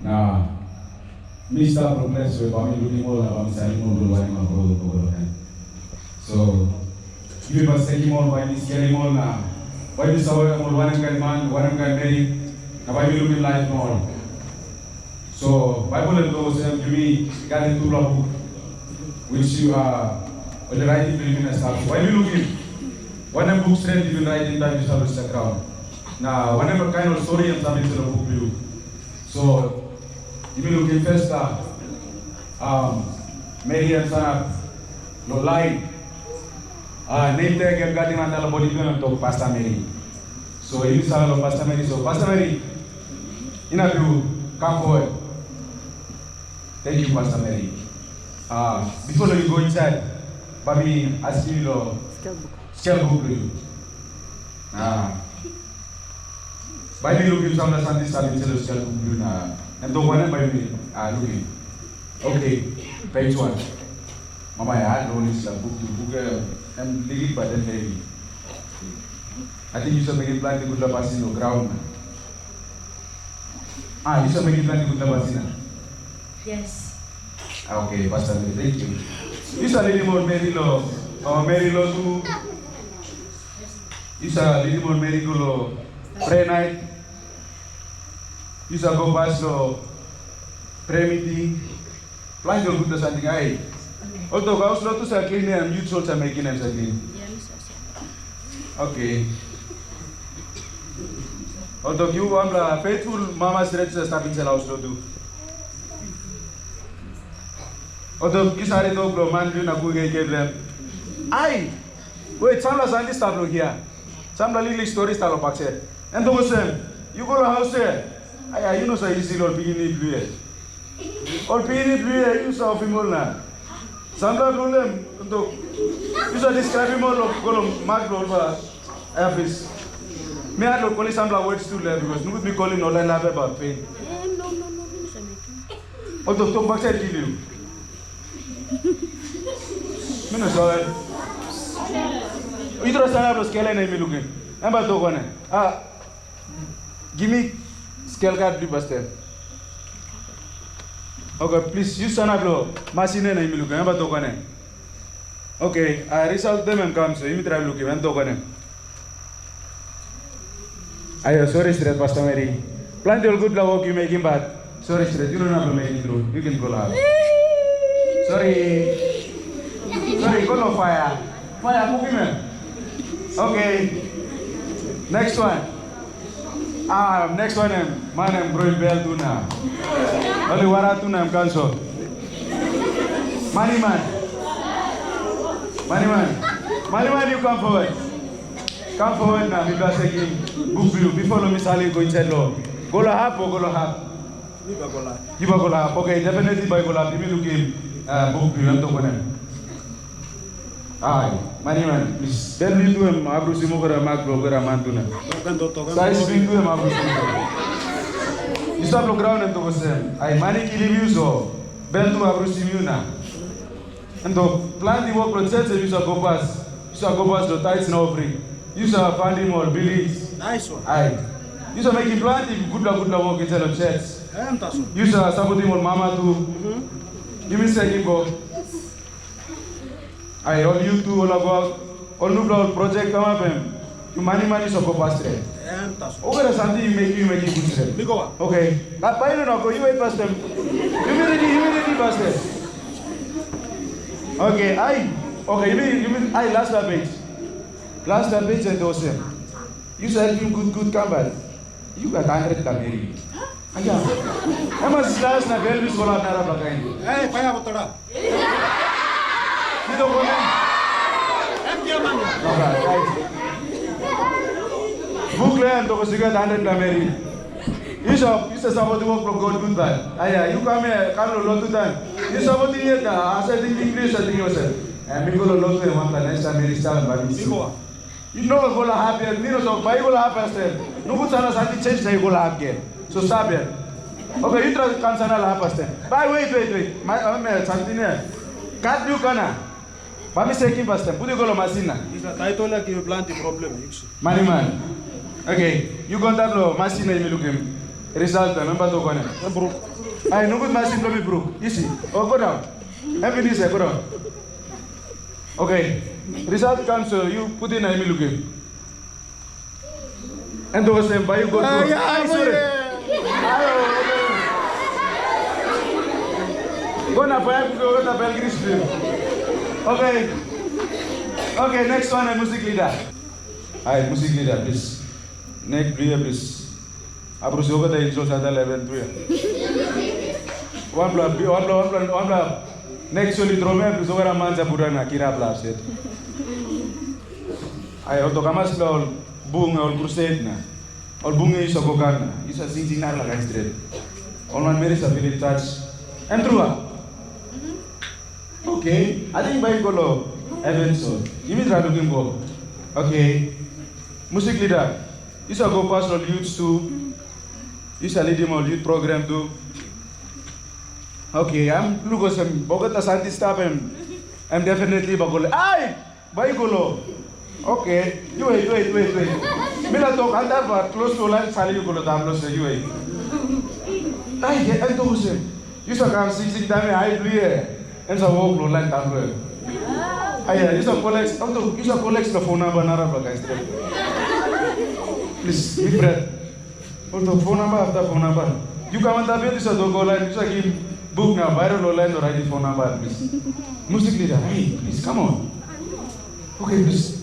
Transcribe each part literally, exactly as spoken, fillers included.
Na mi stap long ples we bai mi lukim ol na bai mi salim ol long wanem ol brata olgeta. So yumi bai sekim ol, bai mi skelim ol, na bai mi save ol wanem kain man, wanem kain meri, na bai mi lukim laip long ol. So Baibel em tok olsem, yumi gat tupela buk, which yu a ol raitim bilong yumi na stap. So bai mi lukim wanem buk stret yu bin raitim taim yu stap long graun, na wanem kain ol stori em stap insait long buk bilong yu. So yumi lukim first, um, Meri em sanap long lain. Uh, nem tag em gat wantaim bodi bilong em tok Pasta Meri. So yumi save long Pasta Meri. So Pasta Meri, inap yu kam forward. Thank you, Pasta Meri. Uh, before you go inside, bai mi askim yu long skel buk bilong yu. Na bai mi lukim sampela samting stap insait long skel buk bilong yu, na em tok wanem bai mi, ah, lukim. Okay, page one. Mama ya, no, ni skel buk bilong yu, buk, eh, em liklik bat em hevi. Ating yu save mekim planti gutpela pasin long graun. Ah, yu save mekim planti gutpela pasin, a? Yes. Ah, okay, Pasta Meri, thank you. Yu save lidim ol meri long, oh, meri lotu. Yu save lidim ol meri go long prayer night. Yu save go pas long prayer meeting. Planti ol gutpela samting, ai. Ol tok haus lotu sa klin, em yu ol sa mekim em sa klin. Okay. Ol tok yu wanpela faithful mama stret sa stap insait haus lotu. Ol tok yu save tok long man bilong yu na kukim kaikai bilong em. Ai. Wet, sampela samting stap long hia. Sampela liklik stori stap long baksait. Em tok olsem, yu go long haus ya. Ai, ai, yu no sa isi long pikinini bilong yu ya. Ol pikinini bilong yu ya, yu sa opim ol na. Sampela bilong em, tok, yu sa deskraibim ol long, go long mak bilong ol ba, Elvis. Mi hat long kolim sampela words tu le, because nogut mi kolim ol lain lape ba pen. Eh, no, no, no, mi no sa mekim. Ol tok, tok baksait kilim yu. Mi no save. Yu tro sanap long skel na mi lukim. Em bai tok wanem? Ah, givim skel kat bilong yu pastaim. Okay, plis, yu sanap long masin na mi lukim. Em bai tok wanem? Okay, ah, result bilong em kam, so yumi trai lukim, em tok wanem? Ayo, sori stret, Pasta Meri. Planti ol gutpela wok yu mekim, bat sori stret, yu no inap long mekim tru. Yu ken go long hap. Sori. Sori, go long paia. Paia, kukim em. Okay. Next one. Ah, next one em, man em broil bel tu na. Oli wara tu na em kanso. Maniman. Maniman. Maniman, yu kam forward. Kam forward na mi bai sekim buk bilong yu. Bifo lo mi salim go insait lo. Go lo hap o go lo hap? Mi bai go lo hap. Yu bai go lo hap. Okay, definitely bai go lo hap. Yumi lukim, ah, buk bilong yu, em tok wanem? Ai, maniman, plis. Bel bilong yu tu em abrusim olgeta mak bilong olgeta man tu na. Token to, token. Saiz bilong yu tu em abrusim olgeta. Yu stap long graun em tok olsem, ai, man i kilim yu so, bel tu abrusim yu na. Em tok, planti wok long sios em yu sa go pas. Yu sa go pas long taits na ofring. Yu sa fandim ol bilings. Nice one. Ai. Yu sa mekim planti gutpela gutpela wok insait long sios. Em tasol. Yu sa sapotim ol mama tu. Mhm. Yumi sekim go. Ai, ol yu tu, ol ago, ol nupela ol projek kamap em. Yu maniman yu sa go pas stret. Em tasol. Olgeta samting yu mekim, yu mekim gut stret. Mi go. Okay. Na bai yu no go, yu wet pastaim. Yumi redi, yumi redi pastaim. Okay, ai. Okay, yumi, yumi, ai, last page. Last page em olsem. Yu sa helpim gut gut kam bai. Yu gat handret na meri. Aia. Em mas las na bel bis go lo narapela kain. Ei, paia botola. Yu tok wanem? Em dia man. Oke, guys. Buk lo em tok olsem yu gat handret na meri. Yu sa, yu sa sapotim wok bilong God gut bai. Aia, yu kam ya, kam long lotu taim. Yu sapotim yet na, asa tingting plis, asa tingting olsem. Em mi go long lotu em wanpela next time meri stap em bai mi si. Yu no go lo hap yet, mi no tok, bai yu go lo hap pastaim. Nogut sana samting change na yu go lo hap gen. So stap yet. Oke, yu trai kam sana lo hap pastaim. Bai, wet, wet, wet. Mai, mai, mai, samting ya. Kat yu kana. Bai mi sekim pastaim. Put yu go lo masin na. Isa, taitol ya givim planti problem, yu si. Maniman. Oke, yu go antap lo masin na yumi lukim. Result em, em bai tok wanem? Em bruk. Ai, nogut masin bilong mi bruk. Isi. O, go daun. Em pinis ya, go daun. Oke. Result kam so, yu putim na yumi lukim. Em tok olsem, bai yu go tru. Ai, ai, ai, sori. Ayo, oke. Go na, bai yu go na, bai yu gris. Oke. Oke, next one, eh, musik leader. Ai, musik leader, please. Nek blia, please. Abrusi olgeta ensol sait long heven tu ya. Wanpela, wanpela, wanpela, wanpela nek soli drom ya, abrusi olgeta man sa pudaun na kirap long hapset. Ai, ol tok amaspela ol bung, ol crusade na. Ol bung ya yu sa go kam na. Yu sa singsing narapela kain stret. Ol manmeri sa pilim touch. Em tru a? Oke, ating bai go long heven so. Yumi try lukim go. Oke. Musik leader. Yu sa go pas long youth tu. Yu sa lidim ol youth program tu. Oke, em luk olsem, olgeta sait i stap em. Em definitely bai go long. Ai! Bai go long. Oke, yu wait, wait, wait, wait. Mi laik tok, antap bai close to lain sali yu go long daun long se, yu wait. Ai, em tok olsem. Yu sa kam singsing taim ya, ai blia. Em sa wok long lain daun long. Ai, ya, yu sa collect, em tok, yu sa collect long phone number narapela guys. Please, mi pret. Ol tok phone number after phone number. Yu kam antap yet, yu sa go lain, yu sa givim buk na bairo long lain long raitim phone number, please. Musik leader, hey, please, come on. Okay, please.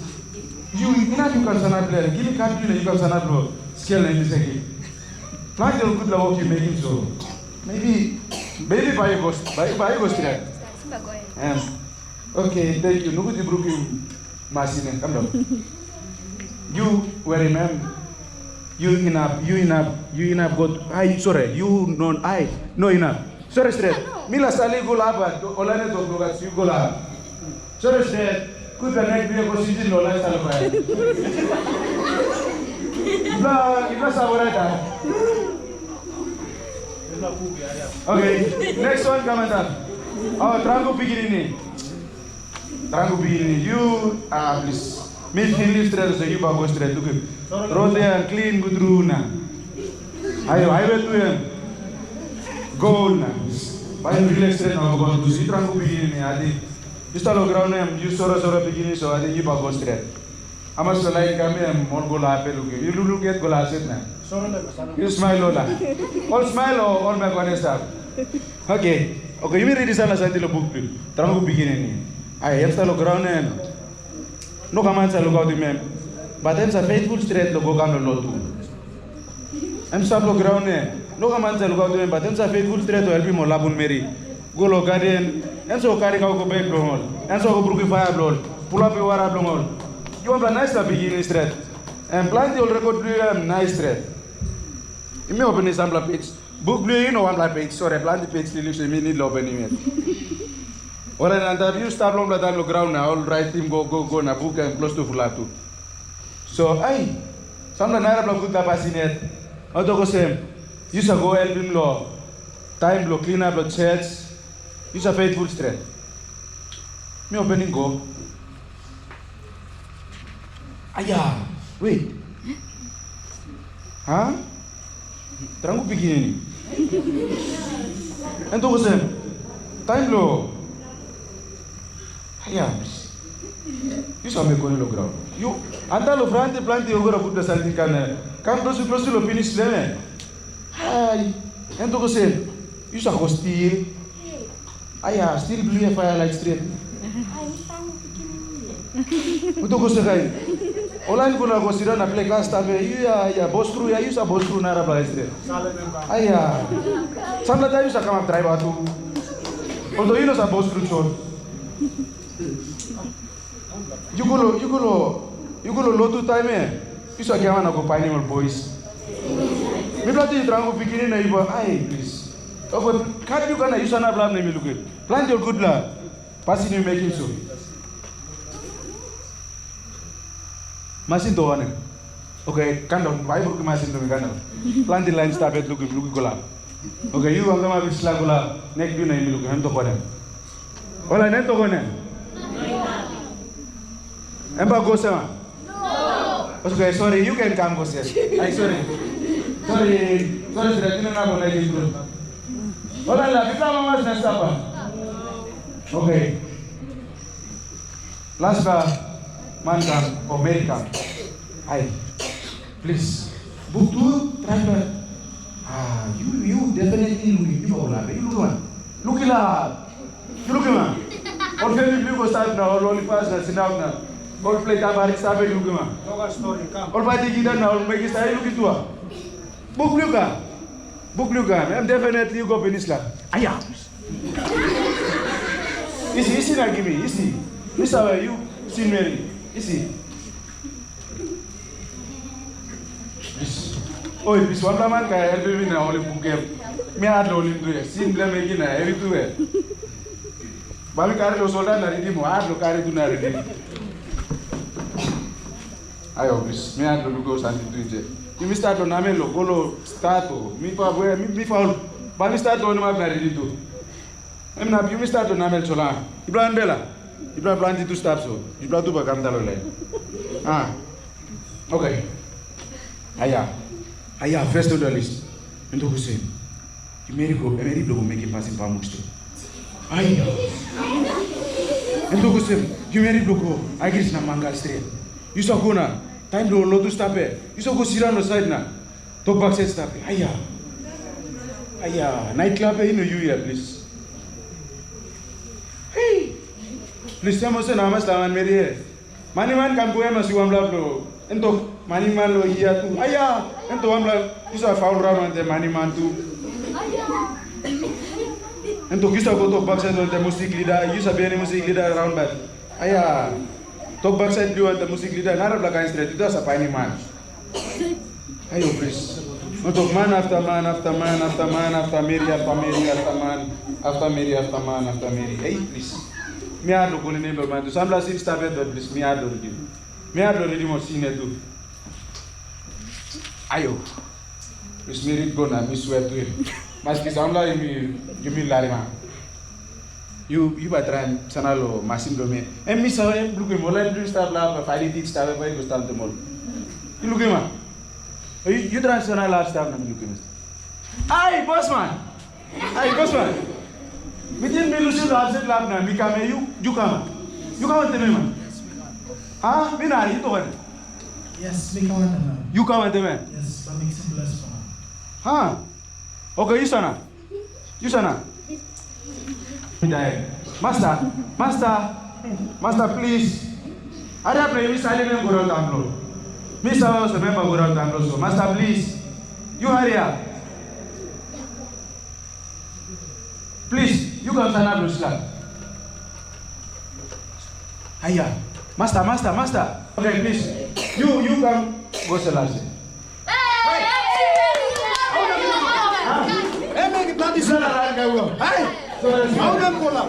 Yu, inap yu kam sanap ples. Givim kam yu na yu kam sanap long skel na yu segi. Planti ol gutpela wok yu mekim so. Maybe, maybe bai yu go, bai, bai yu go stret. Em. Okay, thank you. Nogut yu brukim masin, em. Kam daun. Yu werim em. Yu inap, yu inap, yu inap go. Ai, sori, yu no, ai, no inap. Sori stret. Mi laik sali go long hap, ol lain tok long hap, yu go long hap. Sori stret. Kut da nek bia go sitin lo lain sali bai. Ibla, ibla sa orait a. Okay, next one, kam antap. Oh, Trangu pikinini. Trangu pikinini, yu, ah, please. Mi pikinini stret, so yu bai go stret, lukim. Rot ya klin, gut runa. Ayo, highway tu em. Go na. Bai yu relax stret na go tu. Yu Trangu pikinini, ating. Yu stap long graun em, yu sora sora pikinini, so ating yu bai go stret. Hamas lain kam ya, em ol go lape lukim. Yu lukluk yet go lasit na. Yu smile ola. Ol smile o ol mek wan stap. Okay. Okay, yumi redi sana santi lo buk pil. Trangu pikinini. Ai, em stap lo graun en. No kaman sa lukautim em. Bat em sa faithful stret lo go kam lo lotu. Em stap lo graun en. No kaman sa lukautim em, bat em sa faithful stret lo helpim ol lapun meri. Go lo gaden, em sa go kari kau go bek bilong ol. Em sa go brukim paia bilong ol. Pulapim wara bilong ol. Yu wanpela naispela pikinini stret. Em planti ol rekod bilong yu em nais stret. Yumi openim sampela page. Buk bilong yu no wanpela page, sori, planti page lilik so yumi nid lo openim yet. Orait antap yu stap longpela taim lo graun na ol raitim go go go na buk em klostu fulap tu. So, ai, sampela narapela gutpela pasin yet. Ol tok olsem, yu sa go helpim lo taim bilong klinap long church, yu sa faithful stret. Mi opening go. Aya, wait. Ha? Trangu pikinini. Em tok olsem, taim lo, aya, yu sa mek kone lo graun. Yu, anta lo front planti ogara gutpela samting kan, eh, kam klostu klostu lo pinis leme. Ai, em tok olsem, yu sa go stil. Aya, stil blia paia laik stret. Ai, mi tangu pikinini. Uto go sekai. Olain go na go sida na plek las tabe. Yu ya, ya, bos kru ya, yu sa bos kru na ra plek stret. Aya. Sampela taim yu sa kamap draiva tu. Although yu no sa bos kru chon. Yu go lo, yu go lo, yu go lo lotu taim ya. Yu sa giaman na go painim ol bois. Mi planti yu trangu pikinini na yu ba, ai, plis. Oke, kat yu kana yu sanap lap na mi lukim. Planti ol gutpela pasin yu mekim so. Masin to wanem? Oke, kam daun, bai brukim masin to mi kam daun. Planti lain stap yet lukim, lukim go lap. Oke, yu kam daun abis la go lap. Nek yu na mi lukim, em to wanem? Ola nem to wanem? Em ba go sama? Oke, sori, yu ken kam go se. Ai, sori. Sorry, sorry, sir, tino na bona gitru. Hola, la, kita mama sa sapa. Okay. Last ba, man kam, o meri kam. Ai, please. Buk tu, try ba. Ah, you, you definitely looking. You go la, you look one. Look la. Yu lukim a? Ol family bilong yu go stap na ol oli pas na sindaun na ol plet tabarik stap, yu lukim a? Ol bai tingim dat na ol mekim stap, yu lukim tu a? Buk bilong yu ka? Buk bilong yu ka? Em definitely yu go pinis la. Aya. Isi, isi na gimi, isi. Mi save yu sin meri. Isi. Plis. Oi, plis, wanpela man ka helpim mi na holim buk em. Mi hat long holim tu ya. Sin bilong em na hevi tu ya. Bai mi kari long solda na ritim, o hat long kari tu na ritim. Ayo, plis, mi hat long lukaut samting tu ya. Yumi stat long namel lo, go lo stat o. Mi pa, we, mi, mi faul. Bai mi stat long holim ap na ritim tu. Em inap yumi stat long namel tasol, a? Yupela wanbel, yupela planti tu stap so, yupela tu bai kam daun long lain. A, oke. Aya, aya, first on the list. Em tok olsem, yu meri go, em meri bilong go mekim pasin pamuk tu. Aya. Em tok olsem, yu meri bilong go, aigris na mangal stret. Yu sa go na, taim bilong lotu stap, e, yu sa go sindaun long sait na. Tok baksait stap. Aya. Aya, nait klab ya, i no yu ya, plis. Hei. Plis, em olsem na hamas la manmeri ya. Maniman kam go em as yu wanpela blo. Em tok, maniman lo hia tu. Aya, em tok wanpela, yu sa faul raun wantaim maniman tu. Em tok, yu sa go tok baksait wantaim musik lida, yu sa bihainim musik lida raun bat. Aya, tok baksait blo wantaim musik lida, narapela kain stret, yu sa painim man. Ayo, plis. Notok man afta man, afta man, afta man, afta meri, afta meri, afta man, afta meri, afta man, afta meri. Ei, plis. Mi hat long kolim nem bilong man tu. Sampela sin stap yet, bat plis, mi hat long ritim. Mi hat long ritim ol sin yet tu. Ayo. Plis, mi rit go na, mi swet tu. Maski sampela yumi, yumi larim a. Yu, yu bai traim sana lo masin bilong mi. Em mi save, em lukim ol lain bilong stap la, bai faili tit stap, bai go stap ol. Yu lukim a? Yu, yu traim sana la stap na mi lukim. Ai, bosman! Ai, bosman! Mi ting mi lusim lo hapsep lap na, mi kam, yu, yu kam. Yu kam wantaim mi, man. Ha? Mi na, yu tok wanem? Yes, mi kam wantaim em. Yu kam wantaim em? Yes, bai mi kisim blesing. Ha? Oke, yu sana. Yu sana. Masta, masta, masta, plis. Hariap na yumi salim em go daun tamplo. Mi save olsem em bai go daun tamplo so. Masta, plis. Yu hariap. Plis, yu kam sanap long slap. Aya. Masta, masta, masta. Oke, plis. Yu, yu kam go slap se. Em mekim planti sala ran kai ua. Hai. Hau nem kola.